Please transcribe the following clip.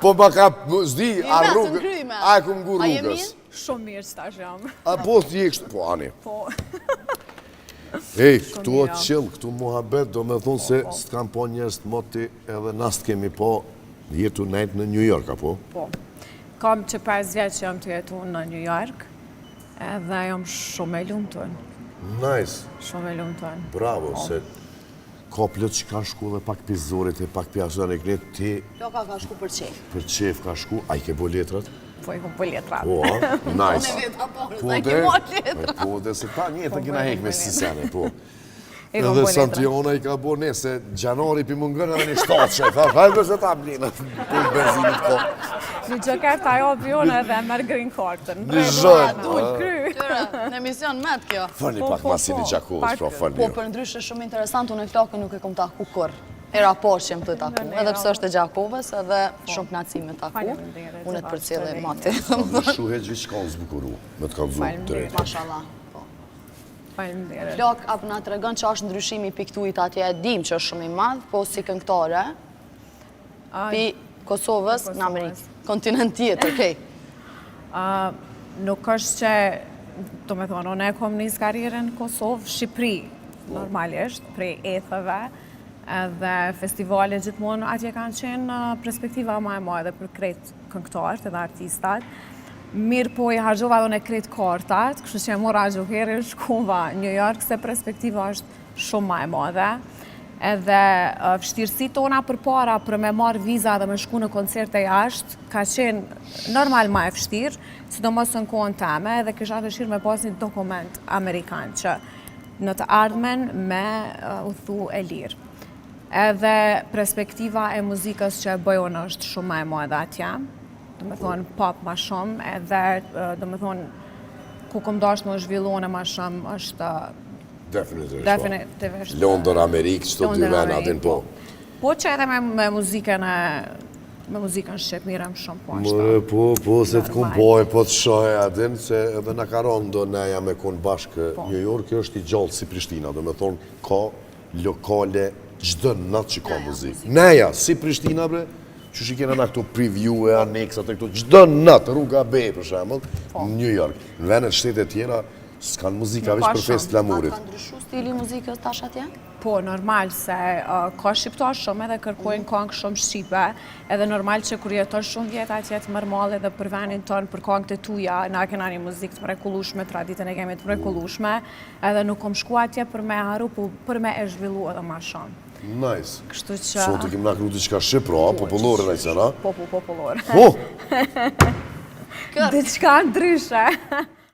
Po ma ka, s'di, a rrugë, a e kum ngu rrugës. Shumë mirë që tash jam. A po, ti je kështu, po, ani. Po. Ej, këtu o chill, këtu muhabet, do me thonë se po, po. s'të kanë po njerëz të moti edhe na s'të kemi po jetu nejtë në New York, apo? Po. Kam që 5 vjetë që jam tu jetu në New York, edhe jam shumë e lumtun. Nice. Shumë e lumtun. Bravo, po. se ka plot që kanë shku dhe pak pi zorit e pak pi asë në këne, ti... Floka ka shku për qef. Për qef ka shku, a i ke bo letrat? Po, i kom bo letrat. Po, a? Nice. Unë e veta po, sa i ke bo letrat. Po, dhe se ta një të kena hek me si sene, po. I kom Edhe bo letrat. Santiona i ka bo ne, se gjanori pi mungën edhe një shtatë që i thash, hajde se ta blina, po benzinit ko. Një gjoker ta jo bjone edhe merr green cardën. Një zhën. Dul, kry. Tyre, në emision met kjo. Fëni Po, pak po, masini po, Gjakovës, pak. pra fëni. Po, për ndryshe shumë interesant, unë e Flakën nuk e kom taku kurr. Hera parë që jem tu taku, edhe pse është e Gjakovës, edhe shumë knaqësi me taku. Faleminderit, Unë e të përcjellë gjithashtu, mati. Në shuhe gjithë që ka unë zbukuru, me të kallzu Faleminderit. drejt. Mashallah. Po. Faleminderit. Flok, a po na tregon që është ndryshimi piktuit atje, e dim që është shumë i madh, po si këngëtare, pi Kosovës në Amerikë, kontinent tjetër, okej. Nuk është që, do me thonë, unë e kom nis karrierën në Kosovë, Shqipëri, normalisht, prej etheve, edhe festivale gjithmonë atje kanë qenë perspektiva ma e madhe për krejt këngëtarët edhe artistat. Mirë po i harxhova edhe unë krejt kartat, kështu që e mora xhokerin, shkova në New York, se perspektiva është shumë ma e madhe. Edhe vështirësi tona përpara për me marrë viza dhe me shku në koncerte jashtë, ka qenë normal ma e vështirë, sidomos në kohën teme, edhe kisha dëshirë me pas një dokument amerikan që në të ardhmen me udhtu e lirë. Edhe perspektiva e muzikës që e bëj unë është shumë ma e madhe atje, do me thonë pop ma shumë, edhe do me thonë ku kom dashtë me u zhvillu unë ma shumë është Definitivisht. Po. Definitivisht. Londër, Amerikë, qëto dy vene atin po. Po që edhe me, me muzikën e me muzikën shqip mirem shumë po ashtu. More, po, po, se të kum po e po të shohe atin, se edhe na ka ronë do neja me kon bashkë po. New York, është i gjallë si Prishtina, do me thonë, ka lokale çdo natë që ka muzikë. Neja, si Prishtina, bre, që shi kena na këto preview e aneksat e këto, çdo natë, rruga B, për shembull, po. në New York. Në venet shtete tjera, s'kan muzika veç për festë flamurit. A ka ndryshu stili muzikës tash atje? Po, normal se ka shqiptar shumë edhe kërkojnë kangë shumë shqipe, edhe normal që kur jeton shumë vjet atje të merr malli edhe për venin tonë, për kangët e tuja, na kena një muzikë të mrekullueshme, traditën e kemi të mrekullueshme, edhe nuk kom shku atje për me harru, po për me e zhvillu edhe ma shumë. Nice. Kështu që... Sot të kemi na kru diçka shqip, pra, po, popullore në qëra? Po, po, popullore. Po! Diçka ndryshe.